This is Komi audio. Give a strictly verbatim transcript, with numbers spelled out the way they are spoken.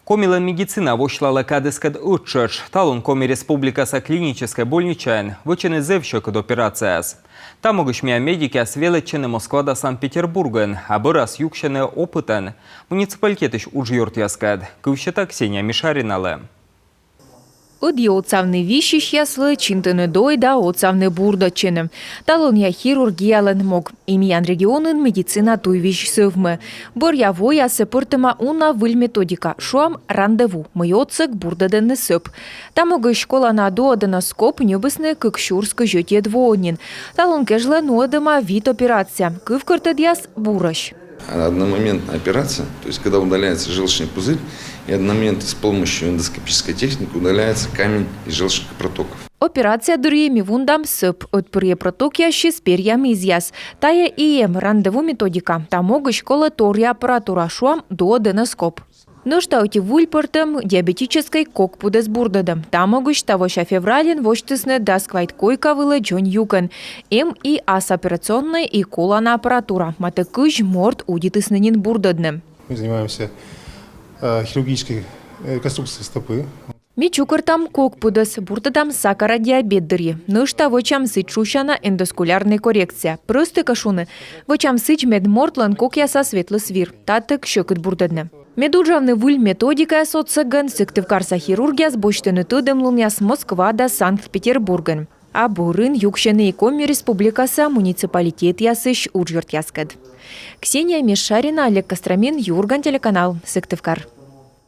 Комилӧн медицина восьлалӧ кадыскӧд ӧттшӧтш. Талун Коми Республикаса клиническӧй больничаын вӧчӧны зэв сьӧкыд операцияяс. Та могысь миян медикъяс велӧдчӧны Москва да Санкт-Петербургын, а бӧрас юксьӧны опытӧн муниципалитетысь уджъёртъяскӧд. Кыв сета Ксения Мишариналы. Ӧдйӧ отсавны висьысьяслы, чинтыны дой да отсавны бурдӧдчыны. Талунъя хирургиялӧн мог. И миян регионын медицина туйвизь сӧвмӧ. Бӧръя воясӧ пӧртӧма уна выль методика, шуам, рандеву, мый отсӧг бурдӧдӧны сӧп. Та могысь колана дуоденоскоп ньӧбисны кык сюрс кызь ӧтиӧд воын нин. Талун кежлӧ нуӧдӧма вит операция. Кывкӧртӧдъяс бурӧсь. Одномоментная операция, то есть когда удаляется желчный пузырь, и одномоментно с помощью эндоскопической техники удаляется камень из желчных протоков. Операция дырйи ми вундам сӧп, ӧтпырйӧ протокъясысь перъям изъяс. Тайӧ и эм рандеву методика. Та могысь колӧ торъя аппаратура, шуам, дуоденоскоп. Нӧшта ӧти выль пӧртӧм — диабетическӧй кок пудӧс бурдӧдӧм. Та могысь тавося февральын восьтісны дас квайт койка вылӧ дзонь юкӧн. Эм и ас операционнӧй, и колана аппаратура. Матӧ кызь морт удитісны нин бурдӧдны. Мы занимаемся э, хирургической э, реконструкцией стопы. Ми чукӧртам кок пудӧс, бурдӧдам сакара диабет дырйи. Нӧшта вӧчам сідз шусяна эндоскулярнӧй коррекция. Прӧстӧ кӧ шуны, вӧчам сідз, мед мортлӧн кокъясас ветліс вир. Татӧг сьӧкыд бурдӧдны. Мед уджавны выль методикаяс отсӧгӧн, сыктывкарса хирургъяс босьтӧны тӧдӧмлунъяс Москва да Санкт-Петербургын. А бӧрын юксьӧны и Коми Республикаса муниципалитетъясысь уджъёртъяскӧд. Ксения Мишарина, Олег Костромин, «Юрган» телеканал, Сыктывкар.